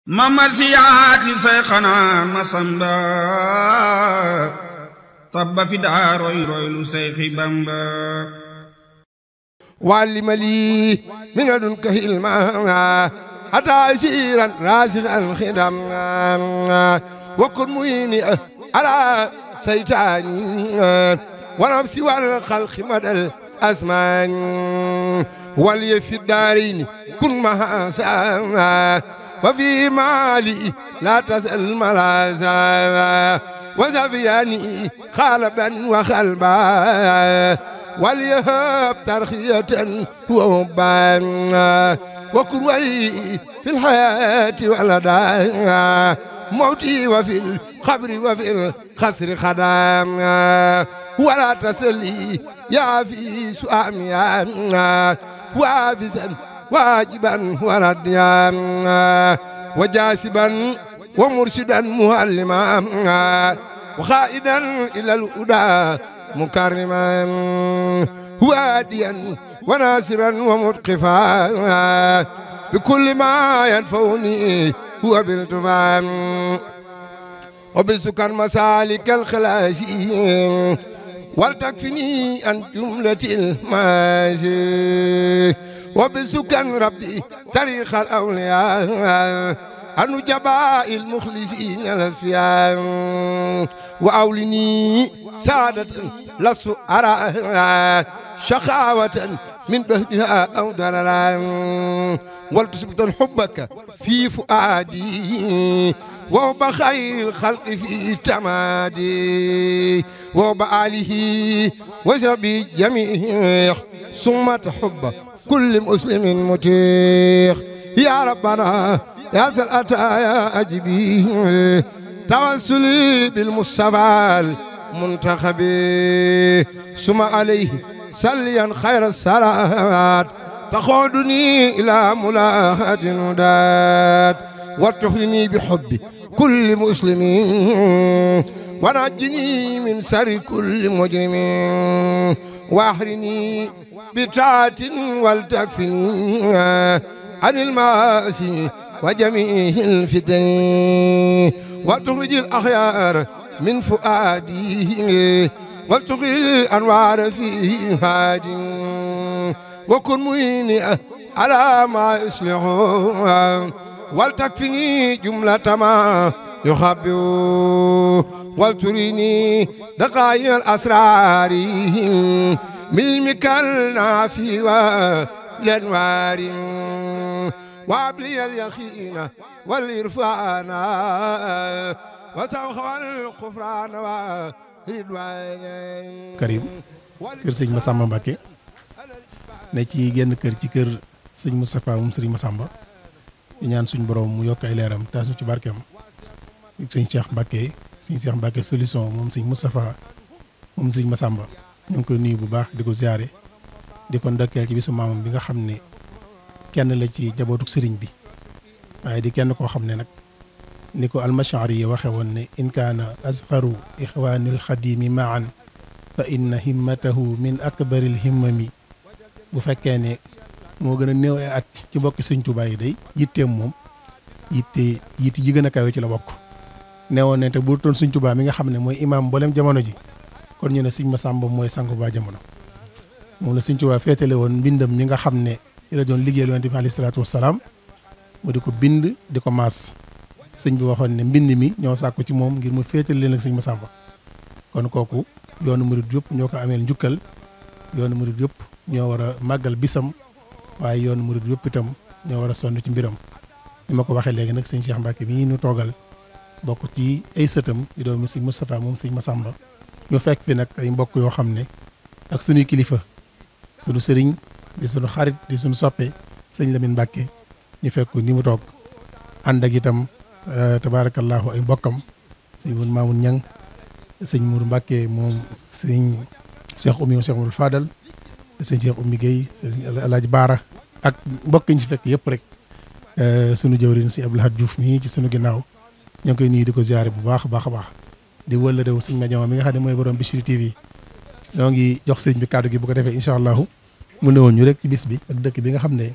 mamarsiyaati sayxana masamba tabba fi daa roy roylu sayxi Bamba وعلم لي من لدنك علما حتى أسيرا راسخا الخدم وكن معيني على شيطاني ونفسي والخلق مدى الأزمان ولي في الدارين كن محاسا وفي مالي لا تسأل ملازا وزفياني خالبا وخلبا وليهب ترخية وهبا وكن ولي في الحياة والداء موتي وفي القبر وفي الخسر خدام ولا تسلي يا في سؤامي وافزا واجبا ورديا وجاسبا ومرشدا معلما وخائدا إلى الهدى مكرما واديا وناصرا ومتقفا بكل ما ينفعني هو بالتفام وبسكر مسالك الخلاشين ولتكفني عن جملة الماشي وبسكر ربي تاريخ الأولياء عن جباء المخلصين الأصفياء وأولني سعادة لست أرى شقاوة من بهدها أو ضررا ولتثبت حبك في فؤادي وهو خير الخلق في تمادي وهو آله وصحبه جميع ثم تحب كل مسلم متيح يا ربنا يا سلطة يا أجبي توسلي بالمصطفى المنتخب ثم عليه سليا خير الصلاة تقودني إلى ملاحة الهدى وتخرني بحب كل مسلم ونجني من سر كل مجرم واحرني بطاعة ولتكفني عن المعاصي وجميع الفتن وتخرج الأخيار من فؤادي وتقي الأنوار في هادي وكن معيني على ما يصلح ولتكفني جملة ما يخبئ ولتريني دقائق الأسرار ملمك النافي والأنوار وابلي اليقين والإرفان وتوخى الغفران والرضوان Karim kër sëñ Massamba Mbacké ne ci genn kër ci kër sëñ Moustapha moom sëriñ Massamba di ñaan suñ borom mu yokk ay leeram taas ci barkeem sëñ Cheikh Mbacké solution moom sëñ Moustapha moom sëriñ Massamba ñu ngi koy nuyu bu baax di ko ziare di ko ndokkeel ci bisu maamam bi nga xam ne kenn la ci jabootu sëriñ bi waaye di kenn koo xam ne nag ni ko almashari yi waxe woon ne in kaana asxaru ixwaanil xadimi maan fa inna himmatahu min akbaril himmami bu fekkee ne moo gën a néew ay at ci mbokki sëñ Tuubaa yi day yitteem moom yitte yi gën a kawe ci la bokk neewoon ne te bu doon sëñ Tuubaa mi nga xam ne mooy imaam mboolem jamono ji kon ñu ne sëñ Massamba mooy sangu ba jamono moom la sëñ Tuubaa féetale woon mbindam mi nga xam ne ci la doon liggéeyal Yonent bi alayhi salaatu wassalaam mu di ko bind di ko maas sëñ bi waxoon ne mbind mi ñoo sàkku ci moom ngir mu féetale leen ak sëñ Massamba kon kooku yoonu murid yëpp ñoo ko ameel njukkal yoonu murid yëpp ñoo war a màggal bisam waaye yoonu murid yëpp itam ñoo war a sonn ci mbiram ni ma ko waxee léegi nag sëñ Cheikh Mbacké mi ñu toogal bokk ci ay sëtam di doomi sëñ Moustapha moom sëñ Massamba ñu fekk fi nag ay mbokk yoo xam ne ak suñuy kilifa suñu sëriñ di suñu xarit di suñu soppe sëñ Lamine Mbacké ñu fekk ni mu toog ànd ak itam tabaarakallaahu ay mbokkam sëñ Mourou Mamoun Niang sëñ Mourou Mbacké moom sëñ Cheikh Oumy Cheikh Mourou Fadal sëñ Cheikh Oumy Guèye sëñ Alaaji Baara ak mbokk yi ñu fekk yëpp rek sunu jëwriñ si Abdoul Ahad Diouf mii ci sunu ginnaaw ñoo ngi koy nuyu di ko ziare bu baax a baax a baax di wëla réew sëñ Madiama mi nga xam ne mooy borom Bichri TV ñoo ngi jox sëñ bi kàddu gi bu ko defee incha allahu mu newoon ñu rek ci bis bi ak dëkk bi nga xam ne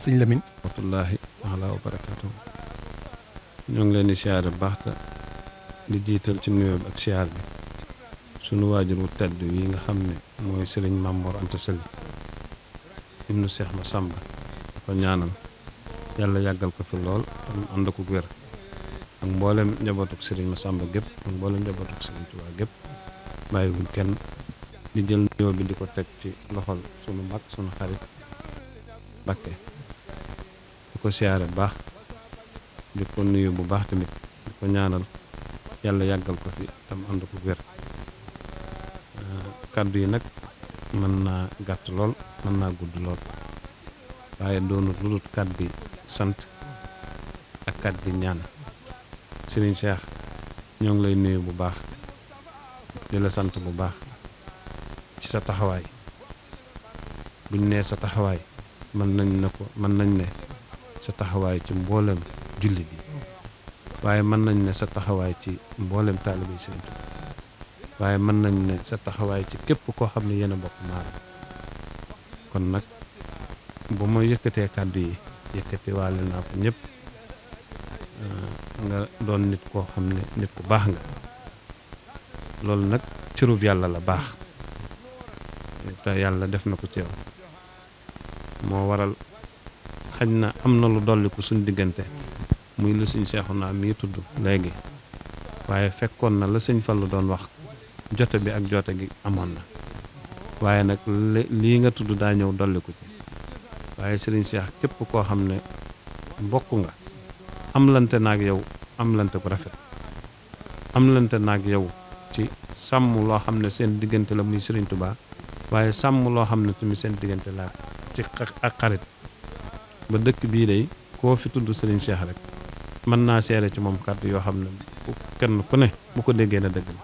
sëñ Lamine rahmatullahi taala wa barakatuh ñoo ngi leen di siyaare bu baax te di jiital ci nuyoo bi ak siyaar bi sunu waajur wu tedd yi nga xam ne mooy sëriñ Maam Mor Anta Sali ibnu Seex Masamba ko ñaanal yàlla yàggal ko fi lool am ànd ko wér ak mboolem njabootuk sëriñ Masamba gépp ak mboolem njabootuk sëriñ Tuubaa gépp bàyyiwuñ kenn di jël nuyoo bi di ko teg ci loxol sunu mag sunu xarit Bakke di ko siyaare bu baax di ko nuyu bu baax tamit di ko ñaanal yàlla yàggal ko fi tam ànd ko wér kàddu yi nag mën naa gàtt lool mën naa gudd lool waaye doonut lu dul kàddu yi sant ak kàddu yi ñaan Sëriñ Seex ñoo ngi lay nuyu bu baax di la sant bu baax ci sa taxawaay buñ nee sa taxawaay mën nañ ne sa taxawaay ci mboolem jullit yi waaye mën nañ ne sa taxawaay ci mboolem taalibe Sëriñ Tuubaa waaye mën nañ ne sa taxawaay ci képp koo xam ne yéen a bokk maaram kon nag bu ma yëkkatee kàddu yi yëkkati waale naa ko ñëpp nga doon nit koo xam ne nit ku baax nga loolu nag cërub yàlla la baax te yàlla def na ko ci yow moo waral xañ na am na lu dolliku suñ diggante muy lu sëñ Seexuna mii tudd léegi waaye fekkoon na la sëñ Fallu doon wax jote bi ak jote gi amoon na waaye nag lii nga tudd daa ñëw dolliku ci waaye sëriñ Seex képp koo xam ne mbokk nga amlante naag yow amlante bu rafet amlante naag yow ci sàmm loo xam ne seen diggante la muy sëriñ Tuubaa waaye sàmm loo xam ne tamit seen diggante la ci ak xarit ba dëkk bii day koo fi tudd sëriñ Seex rek mën naa seere ci moom kàddu yoo xam ne kenn ku ne bu ko déggee na dëgg la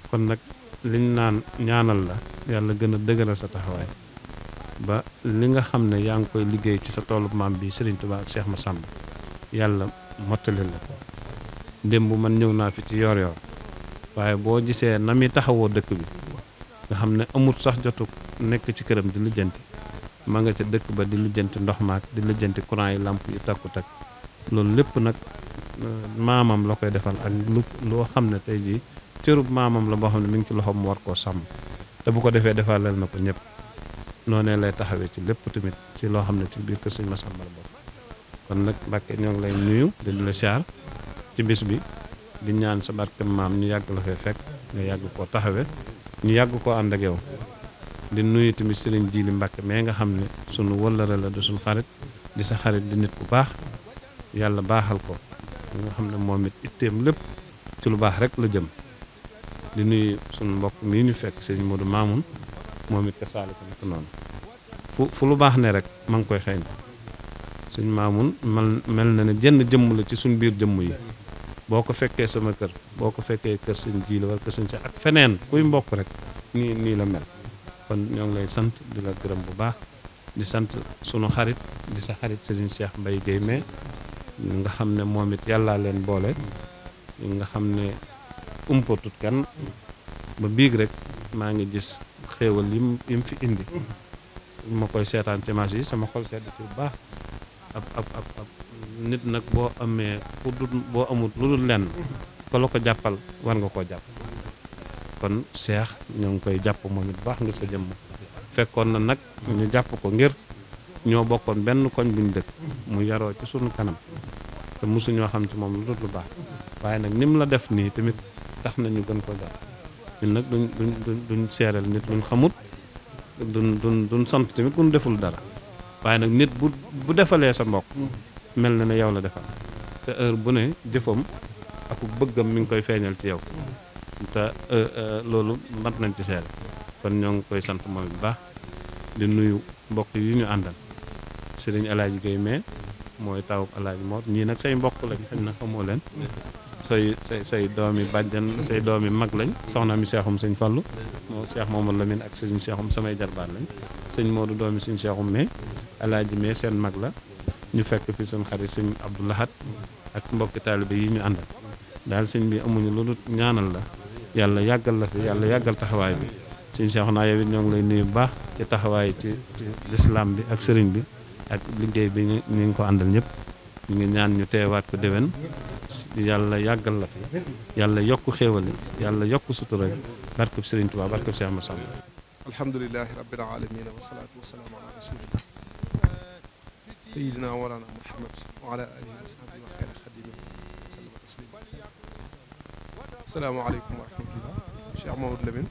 kon nag liñ naan ñaanal la yàlla gën a dëgëral sa taxawaay ba li nga xam ne yaa ngi koy liggéey ci sa toolu maam bi Sëriñ Tuubaa ak Seex Masamba yàlla mottali la ko démb man ñëw naa fi ci yor yor waaye boo gisee na mi taxawoo dëkk bi nga xam ne amut sax jotu nekk ci këram di lijjanti ma nga ca dëkk ba di lijjanti ndox maak di lijjanti courant yi làmp yu takku takk loolu lépp nag maamam la koy defal ak loo xam ne tey jii cërub maamam la boo xam ne mi ngi ci loxoom mu war koo sàmm te bu ko defee defaleel na ko ñëpp noonee lay taxawee ci lépp tamit ci loo xam ne ci biir kër sëñ Masamba la bokk kon nag Mbàkke ñoo ngi lay nuyu di la siyaar ci bis bi di ñaan sa barkem maam ñu yàgg la fee fekk nga yàgg koo taxawee ñu yàgg koo ànd ak yow di nuyu tamit sëriñ Jiili Mbàkke mais nga xam ne sunu wëllëre la di sunu xarit di sa xarit di nit ku baax yàlla baaxal ko nga xam ne moom it itteem lépp ci lu baax rek la jëm di nuyu sunu mbokk mii ñu fekk sëriñ Modou Mamoun moom it ka saali ko nit noonu fu lu baax ne rek ma ngi koy xëy na sëriñ Mamoun mel na ne jenn jëmm la ci suñ biir jëmm yi boo ko fekkee sama kër boo ko fekkee kër sëñ Jiili wala kër sëñ Seex ak feneen kuy mbokk rek nii la mel kon ñoo ngi lay sant di la gërëm bu baax di sant sunu xarit di sa xarit sëriñ Seex Mbay Géey mais nga xam ne moom it yàllaa leen boole nga xam ne umpatut kenn ba biig rek maa ngi gis xéewal yim fi indi ma koy seetaan ci marché yi sama xol sedd ci bu baax ab nit nag boo amee boo amut lu dul lenn ko la ko jàppal war nga koo jàpp kon Seex ñoo ngi koy jàpp moom it baax ngir sa jëmm fekkoon na nag ñu jàpp ko ngir ñoo bokkoon benn koñ buñ dëkk mu yaroo ci sunu kanam te mosuñoo xam ci moom lu dul lu baax waaye nag ni mu la def nii tamit tax na ñu gën ko jàpp ñun nag duñ seeral nit luñ xamut duñ sant tamit ku ñu deful dara waaye nag nit bu defalee sa mbokk mel na ne yow la defal te heure bu ne jëfam ak bëggam mi ngi koy feeñal ci yow te loolu mat nañ ci seere kon ñoo ngi koy sant moom bu baax di nuyu mbokk yi ñu àndal sëriñ Alaaji Gay mais mooy taw Alaaji Mor ñii nag say mbokk lañ xëy na xamoo leen say doomi bàjjan say doomi mag lañ soxna mi Seexum sëñ Fallu moo Seex Mamadu Lamin ak sëriñ Seexum samay jarbaat lañ sëñ Moodu doomi sëñ Seexum mais Alaaji mais seen mag la ñu fekk fi seen xarit sëñ Abdou Lahad ak mbokki taalibe yi ñu àndal daal sëñ bi amuñu lu dul ñaanal la yàlla yàggal la fi yàlla yàggal taxawaay bi sëñ Seexuna yow it ñoo ngi lay nuyu bu baax ci taxawaay ci lislaam bi ak sëriñ bi ak liggéey bi ñu ngi ko àndal ñëpp ñu ngi ñaan ñu teewaat ko déwén yàlla yàggal la fi yàlla yokk xéewal yàlla yokk sutura barkeb Sëriñ Tuubaa barkeb Cheikh Massamba. alhamdulilahi rabbil alamin wasalaatu wasalaamu ala rasulillah sayidina walana muhammad wa ala alihi wa sahbihi wa xeyra xadimi sallama taslima asalaamaaleykum wa rahmatullah Cheikh Mamadou Lamine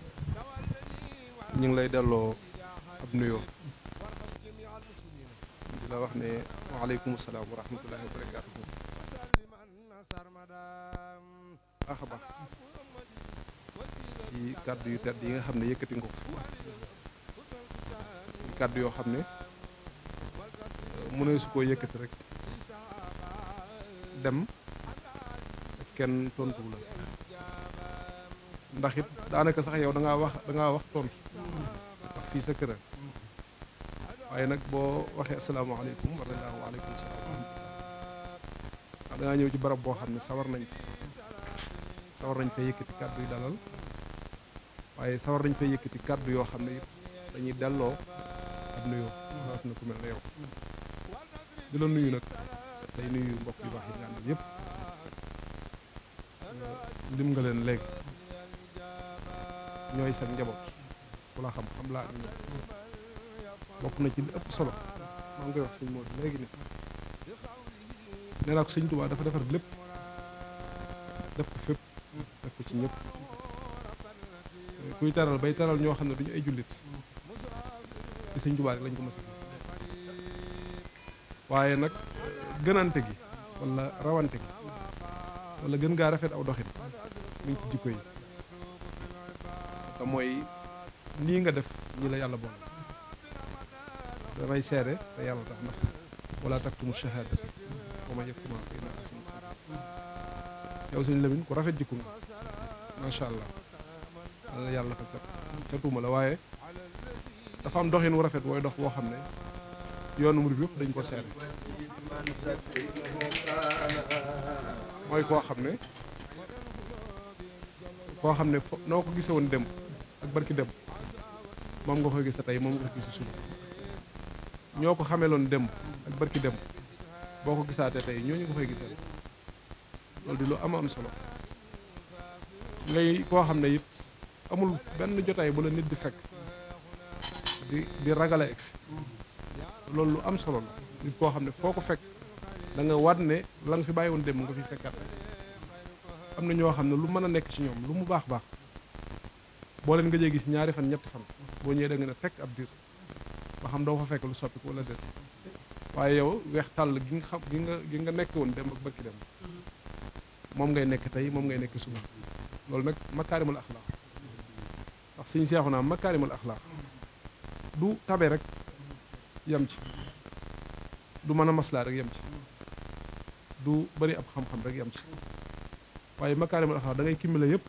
ñu ngi lay delloo ab nuyoo di la wax ne waaleykum salaam wa rahmatullahi wa barakatuhu baax a baax ci kàddu yu tedd yi nga xam ne yëkkati nga ko kàddu yoo xam ne mënee su koo yëkkati rek dem kenn tontuwu la ndax it daanaka sax yow da ngaa wax tontu ndax fii sa kër waaye nag boo waxee asalaamaaleykum wa rahmatulah waaleykum salaam da ngaa ñëw ci barab boo xam ne sawar nañ fay yëkkati kàddu yu dalal waaye sawar nañ fay yëkkati kàddu yoo xam ne it dañuy delloo ab nuyoo wax na ku mel ne yow di la nuyu nag day nuyu mbokk yu baax yi nga àndal yëpp lim nga leen léegi ñooy seen njaboot ku la xam laa ak ñoom bokk na ci li ëpp solo maa ngi koy wax sëñ Modou léegi ni nee naa ko sëñ Tuubaa dafa defar lépp def ko fépp def ko ci ñëpp kuy taral bay taral ñoo xam ne duñu ay jullit ci sëñ Tuubaa rek lañ ko mës a waaye nag gënante gi wala rawante gi wala gën ngaa rafet aw doxin mu ngi ci jikko yi te mooy nii nga def ñi la yàlla boole damay seere te yàlla tax ndax wala taktumu shahadata wa man yaktumha fa innahu asiimun yow sëñ Lamine ku rafet jikko nga macha allah yàlla fa catuma la waaye dafa am doxin wu rafet wooy dox boo xam ne yoonu murid yëpp dañ ko seere mooy koo xam ne noo ko gise woon dem ak barki dem moom nga koy gis tey moom nga ko gis suba ñoo ko xameloon dem ak barki dem boo ko gisaatee tey ñooñu nga koy gisal loolu di lu am solo ngay koo xam ne it amul benn jotaay bu la nit di fekk di ragale egsi loolu lu am solo la nit koo xam ne foo ko fekk da nga waat ne la nga fi bàyyi woon dem nga fi fekkaat am na ñoo xam ne lu mën a nekk ci ñoom lu mu baax boo leen gëjee gis ñaari fan ñetti fan boo ñëwee da nga ne fekk ab diir ba xam doo fa fekk lu soppi ko wala déet waaye yow weex tàll gi nga nekk woon dem ak barki dem moom ngay nekk tey moom ngay nekk suba loolu nag makaarimul axlaax ndax suñu seexu naa makaarimul axlaax du tabe rek yem ci du mën a maslaa rek yem ci du bari ab xam-xam rek yem ci waaye makaarimul axlaax da ngay kimmile yëpp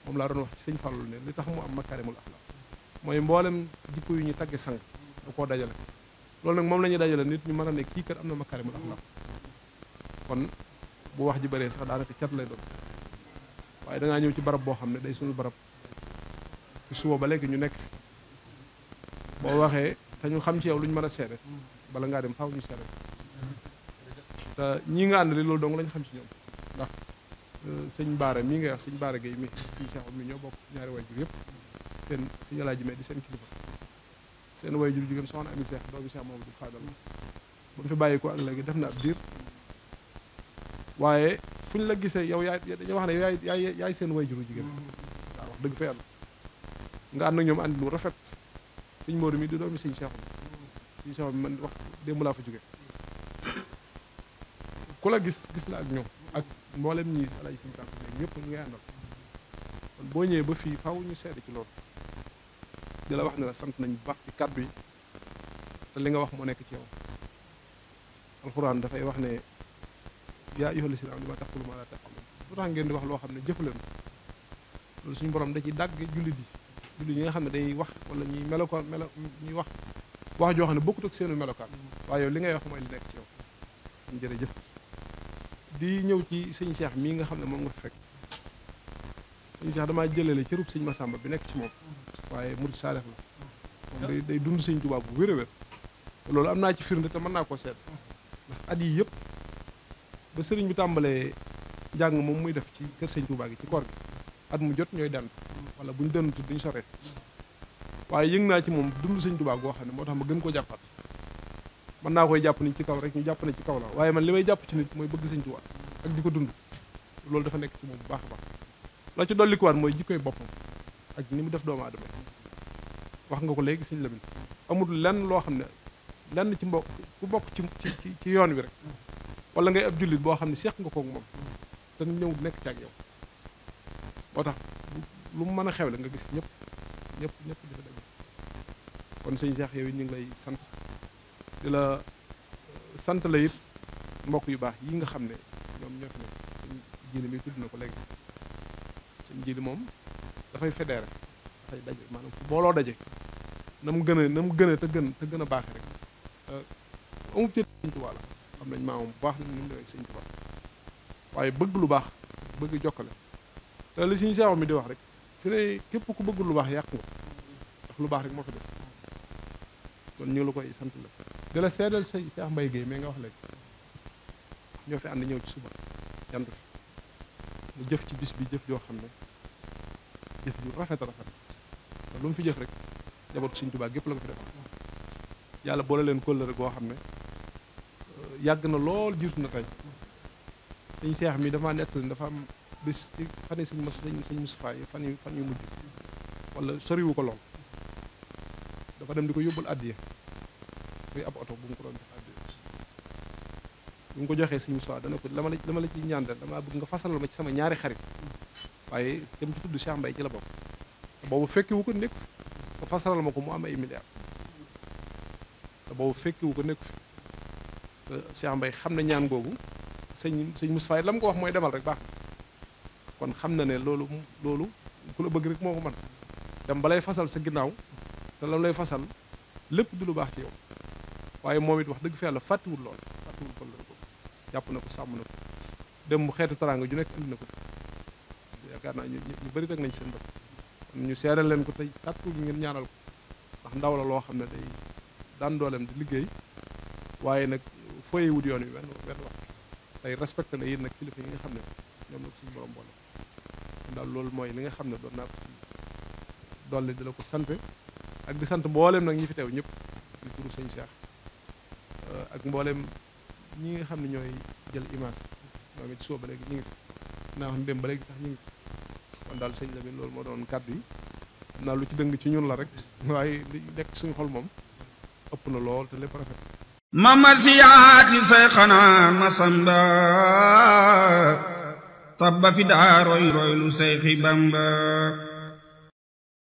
moom laa doon wax ci sëñ Fallou ne li tax mu am makaarimul axlaax mooy mboolem jikko yu ñu tagge sang da koo dajale loolu nag moom la ñuy dajale nit ñu mën a ne kii kat am na makaarimul axlaax kon bu wax ji bëree sax daanaka cat lay doon waaye dangaa ñëw ci barab boo xam ne day suñu barab ci suba ba léegi ñu nekk boo waxee te ñu xam ci yow lu ñu mën a seede bala ngaa dem faaw ñu seede te ñii nga ànd li loolu dong lañ xam ci ñoom ndax sëñ Baara mii ngay wax sëñ Baara Gueye mi sëñ Cheikh mi ñoo bokk ñaari waajur yëpp seen sëñ Alaaji Mee di seen kilifa seen waajur jigéen soxna Ami Cheikh doomu Cheikh Mamadou Fadal bu fi bàyyi ko ak léegi def na ab diir waaye fu ñu la gisee yow dañuy wax ne yaay seen waajuru jigéen waaw wax dëgg fa yàlla nga ànd ak ñoom àndi lu rafet sëñ Modou mi di doomi sëñ Cheikh bi man wax démb laa fa jóge ku la gis la ak ñoom ak mboolem ñi alay sëñ tànk ñëpp ñu ngay àndal kon boo ñëwee ba fii faaw ñu seede ci loolu di la wax ne la sant nañ bu baax ci kàddu yi te li nga wax moo nekk ci yow alxuraan dafay wax ne yaa ayyuhal lazina aamanu limaa taquluuna maa laa taf'aluun lu tax ngeen di wax loo xam ne jëfu leen loolu suñu borom da ci dàgg jullit yi nga xam ne dañuy wax wala ñuy ñuy wax joo xam ne bokkut ak seenu melokaan waaye yow li ngay wax mooy li nekk ci yow am jërëjëf di ñëw ci sëñ Cheikh mii nga xam ne moom nga fi fekk sëñ Cheikh damaa jëlale cërub sëñ Massamba bi nekk ci moom waaye murid saalix la moom day dund sëñ Tuubaa bu wér a wér loolu am naa ci firnde te mën naa koo seet ndax at yi yëpp ba sëriñ bi tàmbalee njàng moom muy def ci kër sëñ Touba gi ci koor gi at mu jot ñooy dend wala buñ dëntu duñ soree waaye yëg naa ci moom dund sëñ Touba goo xam ne moo tax ma gën koo jàppat mën naa koy jàpp ni ci kaw rek ñu jàpp ne ci kaw la waaye man li may jàpp ci nit mooy bëgg sëñ Touba ak di ko dund loolu dafa nekk ci moom bu baax a baax la ci dollikuwaat mooy jikkoy boppam ak ni mu def doomu aadama wax nga ko léegi sëñ Lamine amul lenn loo xam ne lenn ci mbokk ku bokk ci yoon wi rek wala ngay ab jullit boo xam ne seex nga koog moom te ñëw nekk ci ak yow moo tax lu mu mën a xewle nga gis ñëpp dafa dëgg kon sëñ Seex yow ñu ngi lay sant di la sant la it mbokk yu baax yi nga xam ne ñoom ñoo fi nekk sëñ Jiili mi tudd na ko léegi sëñ Jiili moom dafay fédéré dafay daje maanaam fu booloo daje na mu gën a te gën a baaxee rek amul ci sëñ Tuubaa la xam nañ maamam bu baax ni mu demee sëñ Tuubaa waaye bëgg lu baax bëgg jokkale te li suñu seexam mi di wax rek fi ne képp ku bëgg lu baax yàq nga ndax lu baax rek moo fi des kon ñu ngi la koy sant la di la seedal say Seex Mbay Géey mais nga wax léegi ñoo fi ànd ñëw ci suba jant fi mu jëf ci bis bi jëf joo xam ne jëf ju rafet a rafet te lu mu fi jëf rek jabatu sëñ Tuubaa gépp la ko fi defal yàlla boole leen kóllëre goo xam ne yàgg na lool jiitu na tey sëñ Seex mi dafa nettali dafa am bis ci fan yi sëñ Mustafaa yi fan yu mujj wala soriwu ko lool dafa dem di ko yóbbul àddiya muy ab oto bu mu ko doon def àddiya bu mu ko joxee sëñ Mustafaa dana ko dama la ci ñaan dama bëgg nga fasalal ma ci sama ñaari xarit waaye dem ci tudd Cheikh Mbay ci la bokk boobu fekkiwu ko nekku fi nga fasalal ma ko mu am ay milliards te boobu fekkiwu ko nekku fi te Cheikh Mbay xam na ñaan googu sëñ Mustafaa la mu ko wax mooy demal rek baax kon xam na ne loolu ku la bëgg rek moo ko mën dem balay fasal sa ginnaaw te lam lay fasal lépp du lu baax ci yow waaye moom it wax dëgg fa yàlla fàttiwul lool fàttiwul ko loolu ko jàpp na ko sàmm na ko dem mu xeetu teraanga ju nekk indi na ko yaakaar naa ñu bëri teg nañ seen bët kon ñu seeral leen ko tey tàkku ngeen ñaanal ko ndax ndaw la loo xam ne day daan dooleem di liggéey waaye nag fooye wut yoon wi wenn wax tey respecté na yéen nag kilifa yi nga xam ne ñoom la ko suñu borom boole kon daal loolu mooy li nga xam ne doon naa ko ci dolli di la ko sant ak di sant mboolem nag ñi fi teew ñëpp di turu sëñ Cheikh ak mboolem ñi nga xam ne ñooy jël image ñoom it suba ba léegi ñu ngi fi naa wax ne dem ba léegi sax ñu ngi fi kon daal sëñ Lamine loolu moo doon kàddu yi xam naa lu ci dëng ci ñun la rek waaye li nekk suñu xol moom ëpp na lool te lépp rafet mamar siyaati say xanaa masamba tabba fi daa roy lu Seyxi Bamba